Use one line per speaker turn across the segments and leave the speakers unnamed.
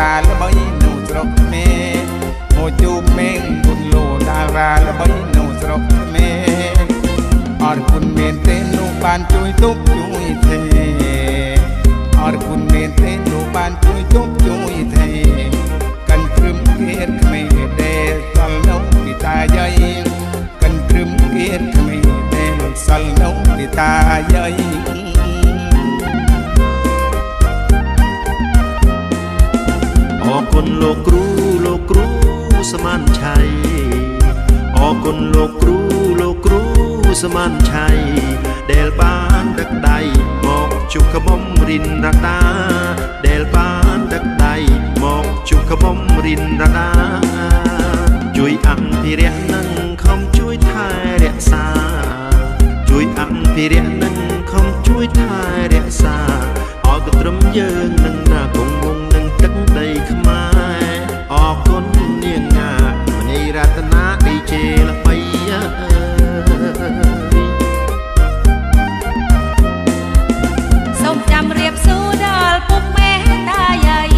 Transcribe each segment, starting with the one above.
រាល្បីនៅស្រុកខ្មែរមកជួបមេងគុណលោតារាល្បីនៅស្រុកខ្មែរអរគុណមែនទេលោកបានជួយទប់ជួយថែអរគុណមែនទេលោកបានជួយទប់ជួយថែកាន់ត្រឹមគៀតខ្មែរដែលសល់នៅពីតាយាយកាន់ត្រឹមគៀតខ្មែរដែលសល់នៅពីតាយាយ
អរគុណលោកគ្រូលោកគ្រូសមានឆៃអរគុណលោកគ្រូលោកគ្រូសមានឆៃដែលបានដឹកដៃមកជុកខំរិនរតាដែលបានដឹកដៃមកជុកខំរិនរតាជួយអភិរក្សនិងខំជួយថែរក្សាជួយអភិរក្សនិងខំជួយថែរក្សាឲ្យក៏ត្រឹមយើងនឹងណាគង់វង្សនឹងទឹកដីខ្មែរអរគុណនាងណាមនីរតនាឌីជេល្បី
សូមចាំរៀបសួរដល់ពុកម៉ែតាយាយ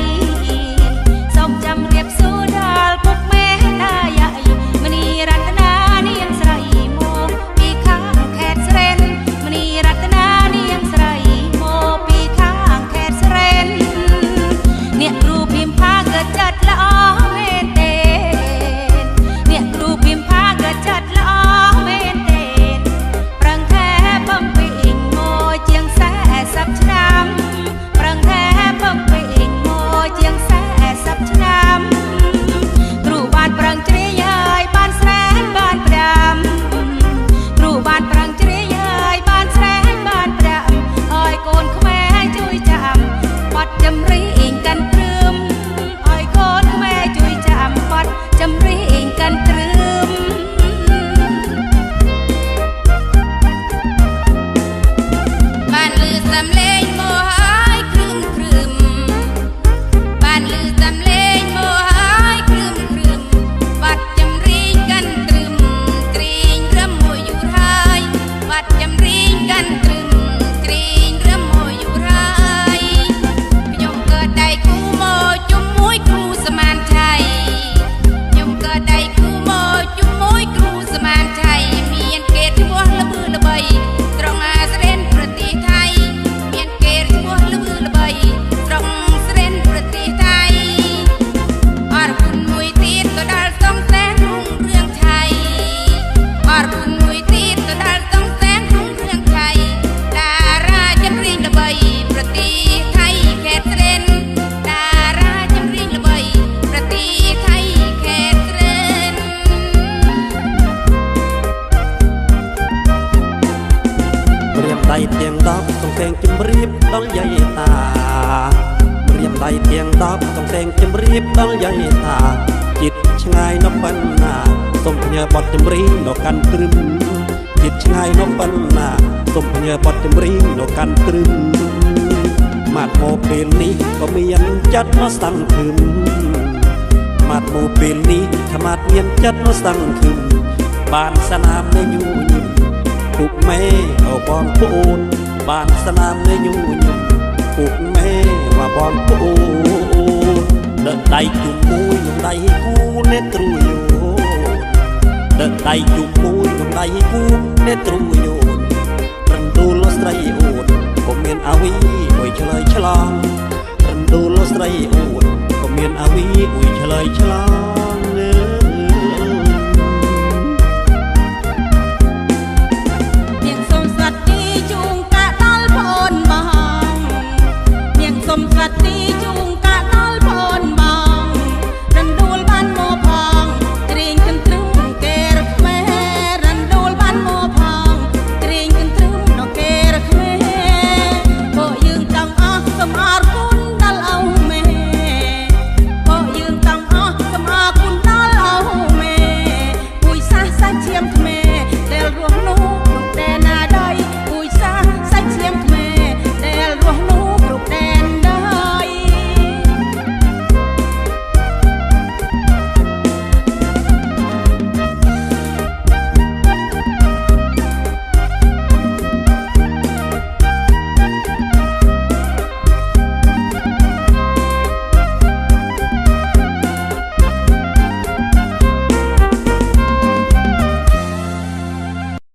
សូមចាំរៀបសួរដល់ពុកម៉ែតាយាយមនីរតនានាងស្រីមកពីខាងខេត្តស្រែនមនីរតនានាងស្រីមកពីខាងខេត្តស្រែនអ្នកគ្រូភីមផាក៏ចាត់ល្អមែនទេអ្នកគ្រូភីមផាក៏ចាត់ល្អមែនទេប្រឹងថែបំពេញមកជាង40ឆ្នាំប្រឹងថែបំពេញមកជាង40ឆ្នាំគ្រូបានប្រឹងជ្រាយហើយបានស្រែនបានផ្ដាំគ្រូបានប្រឹងជ្រាយហើយបានស្រែនបានផ្ដាំឲ្យកូនខ្មែរជួយចាំបទចម្រៀងកាន់ទ្រើមឲ្យកូនខ្មែរជួយចាំបទចម្រៀងកាន់ទ្រើមបានលឺសំឡេងមកហើយគ្ទឹមគ្ទឹមបានលឺសំឡេងមកហើយគ្ទឹមគ្ទឹមបាត់ចម្រៀងកាន់ទ្រឹមគ្រីងរំមួយយូរហើយបាត់ចម្រៀងកាន់ទ្រឹមគ្រីងរំមួយយូរហើយខ្ញុំកើតដៃគូមកជុំមួយគ្រូសមានឆៃខ្ញុំកើតដៃគូមកជុំមួយគ្រូសមានឆៃមានគេឈ្មោះល្បឺល្បីត្រង់អាស្រែនប្រទេសថៃមានគេឈ្មោះល្បឺល្បីត្រង់ស្រែនប្រទេសថៃអរគុណមួយទៀតក៏ដល់សងសែនរុងរឿងថៃអរគុណមួយទៀតក៏ដល់សងសែនរុងរឿងថៃតារាចម្រៀងល្បីប្រទេសថៃខេត្តស្រែនតារាចម្រៀងល្បីប្រទេសថៃខេត្តស្រែន
ម្រាមដៃទាំង10សង្កេងជំរាបដល់យាយតាម្រាមដៃទាំង10សង្កេងជំរាបដល់យាយតាចិត្តឆ្ងាយនៅប៉ុណ្ណាសូមផ្ញើបទចម្រៀងនៅកាន់ទ្រឹមចិត្តឆ្ងាយនៅប៉ុណ្ណាសូមផ្ញើបទចម្រៀងនៅកាន់ទ្រឹមម៉ាត់មកពេលនេះក៏មានចិត្តមកសង្ឃឹមម៉ាត់មកពេលនេះខ្មាត់មានចិត្តមកសង្ឃឹមបានស្នាមនៅញញឹមពុកម៉ែអូបងប្អូនបានស្នាមនៅញញឹមពុកម៉ែវបងប្អូនដឹកដៃជុំមួយនឹងដៃគូអ្នកគ្រូយោដឹកដៃជុំមួយនឹងដៃគូអ្នកគ្រូយោរំដួលស្រីអូនកុំមានអាវីអុយឆ្លើយឆ្លងរំដួលស្រីអូនកុំមានអាវីអុយឆ្លើយឆ្ល